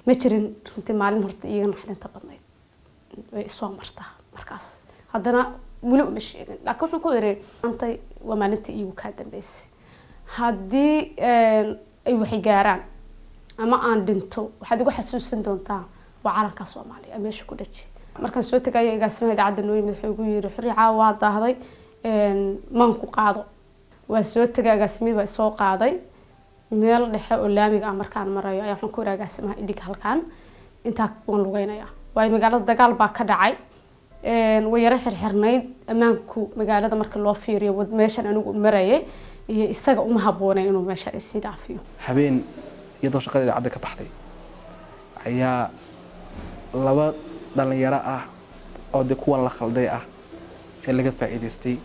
Ma jirin runtii maalin horta iiga naxdinta badnayd way isoo martaa. Markaas haddana weli uma sheegin, laakiin waxaan ku iri maantay waa maalintii iigu kaa dambeysay. Haddii ay waxay gaaraan ama aan dhinto, waxaad igu xasuusan doontaa waa calanka Soomaaliya meesha ku dhaji. Markaan soo tagayo, agaasimaha idaacadda noo yimid, wuxuu igu yiri: "Xuri, caawa waa daahday, maan ku qaado?" Waa soo tagay, agaasimihii baa soo qaaday. Meel dhexe oo laamiga ah markaan marayo ayaa waxaan ku yiri agaasimaha: "Idhig halkaan, intaa waan lugeynayaa," waayo magaalada dagaal baa ka dhacay, way yaro xirxirnayd ammaanku magaalada marka loo fiiriyo. Meeshan anigu marayay iyo isaga uma habboonayn inuu meesha isii dhaafiyo. Habeen iyadoo shaqada idaacadda ka baxday ayaa laba dhalinyaro ah oo dee kuwan la khalday ah ee laga faa'iidaystay,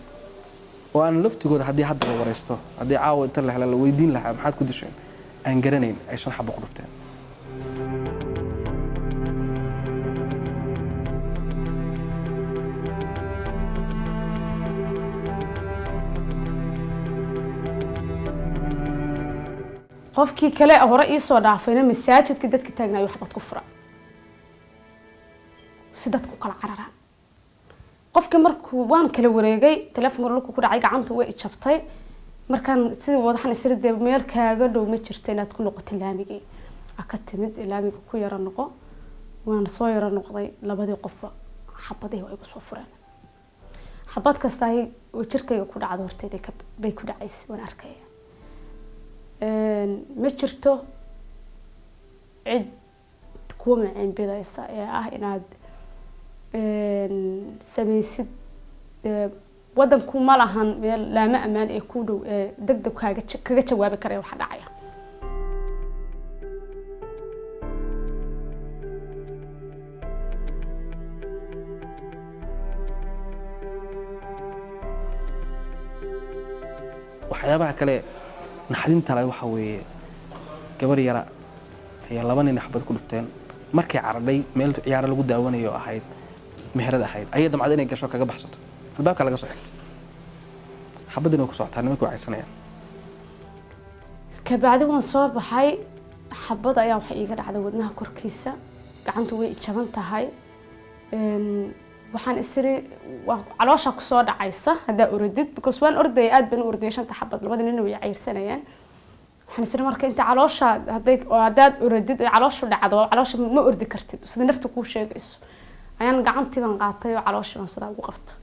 oo aan laftigooda haddii hadda la wareysto, haddii caawa inta la hela la weydiin lahaa maxaad ku disheen, aan garanayn, ay 5 xabo ku dhufteen. Qofkii kale hore iisoo dhaafayna masaajidka dadka taagnayo waxbad ku fura si dadku kala cararaan. Qofkii markuu waan kala wareegay, telefonka dhulka ku dhacay, gacanta way ijabtay. Markaan sidii wadaxan isla dee meel kaaga dhow ma jirto inaad ku noqoto laamigii a ka timid, laamiga ku yaro noqo. Waan soo yaro noqday, labadii qofba xabadihii waa igu soo fureen. Xabad kasta oo jirkayga ku dhacdo horteyda bay ku dhacaysay, waan arkaya. Ma jirto cid kuwa maciinbidaysa ee ah inaad samaysid. Wadanku ma lahan meel laamo ammaan ee ku dhow ee deg deg kaaga kaga jawaabi karaya waxa dhacaya. Waxyaabaha kale naxdinta leh waxa weeye gabar yara ayaa laba nin xabad ku dhufteen. Markay caradhay, meel ciyaaro lagu daawanayo ahayd, meherad ahayd, ayay damcad inay gasho kaga baxsato, albaabka laga soo xirtay, xabadina way ku socotaa, nimankii waa caysanayaan. Kabacdi waan soo baxay, xabad ayaa waxay iiga dhacday wadnaha korkiisa, gacantu way jaban tahay. Waxaan isiri waa caloosha kusoo dhacaysa haddaa orodid, because waan ordayay, aad baan u ordayay. Shanta xabad labada nina way cayrsanayeen. Waxaan isiri marka inta caloosha hadday oo haddaad orodid ay calooshu dhacdo, caloosha ma ordi kartid sida nafta kuu sheegayso. Ayaan gacantii baan qaatay oo calooshii baan sidaa ugu qabtay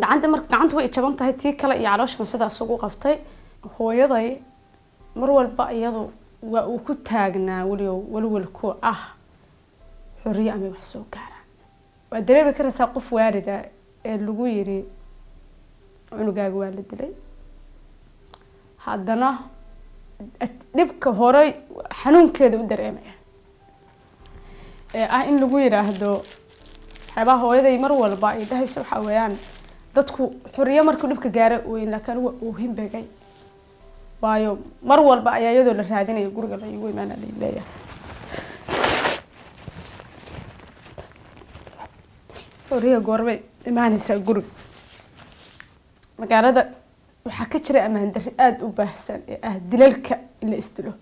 gacanta. Marka gacantu way jaban tahay, tii kale iyo calooshii baan sidaa isugu qabtay. Hooyaday mar walba iyadu waa uu ku taagnaa weligo walwalku ah Xorriye amay wax soo gaaraan. Waad dareemi karaysaa qof waalida ee lagu yiri cunugaaga waa la dilay, haddana dhibka horey xanuunkeeda u dareemaya ee ah in lagu yidhaahdo. Waxyaabaha hooyaday mar walba ay dhahaysa waxaa weeyaan dadku Xorriye markuu dhibka gaara ooyin, laakiin anigu waa oohin begay, waayo mar walba ayaa iyadoo la raadinaya guriga la iigu imaana la leeyahay Xorriye goorbay imaanaysaa guriga. Magaalada waxaa ka jira ammaan darri aada u baahsan ee ah dilalka in la isdilo.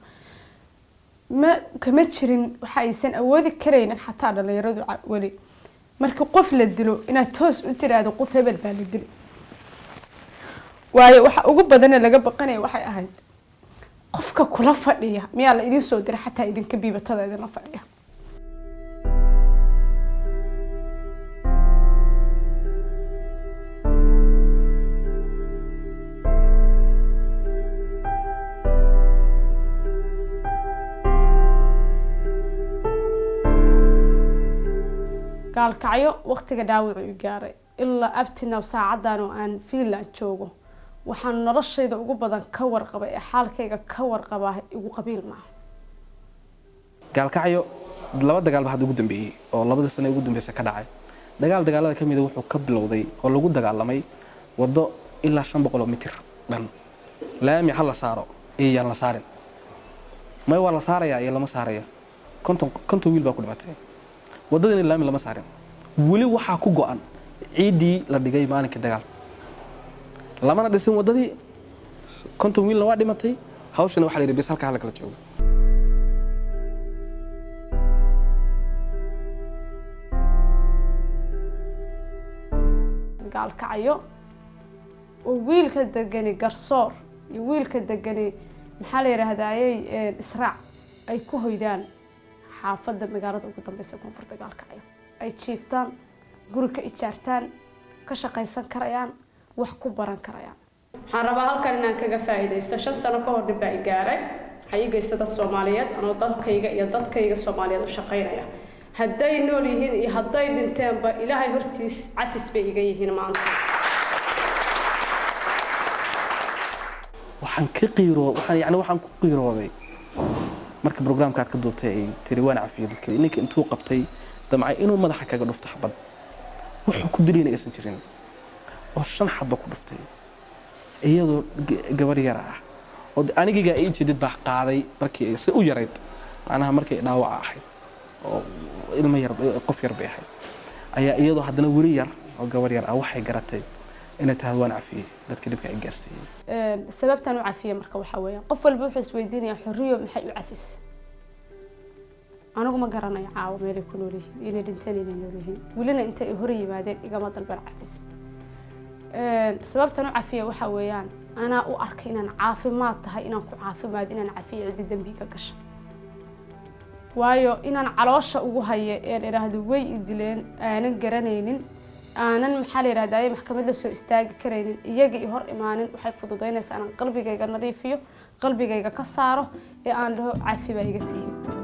Ma kama jirin waxa aysan awoodi karaynin xataa dhalinyaradu weli marka qof la dilo inaad toos u tiraahdo qof hebel baa la dilay, waayo waxa ugu badane laga baqanaya waxay ahayd qofka kula fadhiya miyaa la idiin soo diray, xataa idinka biibatada idinla fadhiya. Gaalkacyo waqtiga dhaawacu i gaaray ilaa abtinow saacadan oo aan Finland joogo, waxaan noloshayda ugu badan ka warqabay ee xaalkayga ka warqabaa igu qabiil maaha. Gaalkacyo laba dagaal ba hadda ugu dambeeyey oo labada sano ee ugu dambeysay ka dhacay. Dagaal dagaalada ka mida wuxuu ka bilowday oo lagu dagaalamay waddo ilaa 500 oo mitir dhan. Laami ha la saaro iyo yaan la saarin, may waa la saarayaa iyo lama saaraya, 50 wiil baa ku dhimatay. Waddadina laami lama saarin, weli waxaa ku go-an ciiddii la dhigay maalinkii dagaal, lamana dhisin waddadii. 50 wiilna waa dhimatay. Hawshana waxaa la yidhi bis halkaa hala kala joogo. Gaalkacyo, oo wiilka degani Garsoor iyo wiilka degani, maxaa la yidhaahdayey, Israac ay ku hoydaan xaafadda magaalada ugu dambeysa, koonfurta Gaalkacyo, ay jiiftaan, guri ka ijaartaan, ka shaqaysan karayaan, wax ku baran karayaan. Waxaan rabaa halkan inaan kaga faa'iidaysto. 5 sano ka hor dhib baa i gaaray. Waxaa ii geysta dad Soomaaliyeed, anoo dalkayga iyo dadkayga Soomaaliyeed u shaqaynaya. Hadday nool yihiin iyo hadday dhinteenba, Ilaahay hortiis cafis bay iga yihiin maanta. Waxaan ka qiiroo, waxaan yani waxaan ku qiirooday marka programka aad ka duubtay ay tiri waan cafiyo dadka. Ninka intuu qabtay damcay inuu madaxa kaga dhufto xabad, wuxuu ku dilayna aysan jirin, oo 5 xaba ku dhuftay, iyadoo gabar yar ah oo anigigaa ii jeedid baa qaaday markii ay si u yarayd, macnaha markay dhaawaca ahayd oo ilmo yar, qof yar bay ahayd, ayaa iyadoo haddana weli yar oo gabar yar ah waxay garatay inay tahay waan cafiyey dadka dhibka ay gaarsiiyey. Sababtaan u cafiyey marka waxaa weeyaan, qof walba wuxuu isweydiinayaa Xorriyo maxay u cafisay? Anigu ma garanayo caawa meelay ku nool yihiin, inay dhinteen, inay nool yihiin. Welina intay ay hor yimaadeen igama dalban cafis. Sababtaan u cafiye waxaa weeyaan, anaa u arkay inaan caafimaad tahay, inaan ku caafimaad inaan cafiyo ciddi dembiga gasha, waayo inaan caloosha ugu hayo een idhaahdo way i dileen, aanan garanaynin, aanan, maxaa la yidhahdaye, maxkamad la soo istaagi karaynin, iyaga i hor imaanin, waxay fududaynaysaa inaan qalbigayga nadiifiyo, qalbigayga ka saaro ee aan dhaho cafi baa iga tihiin.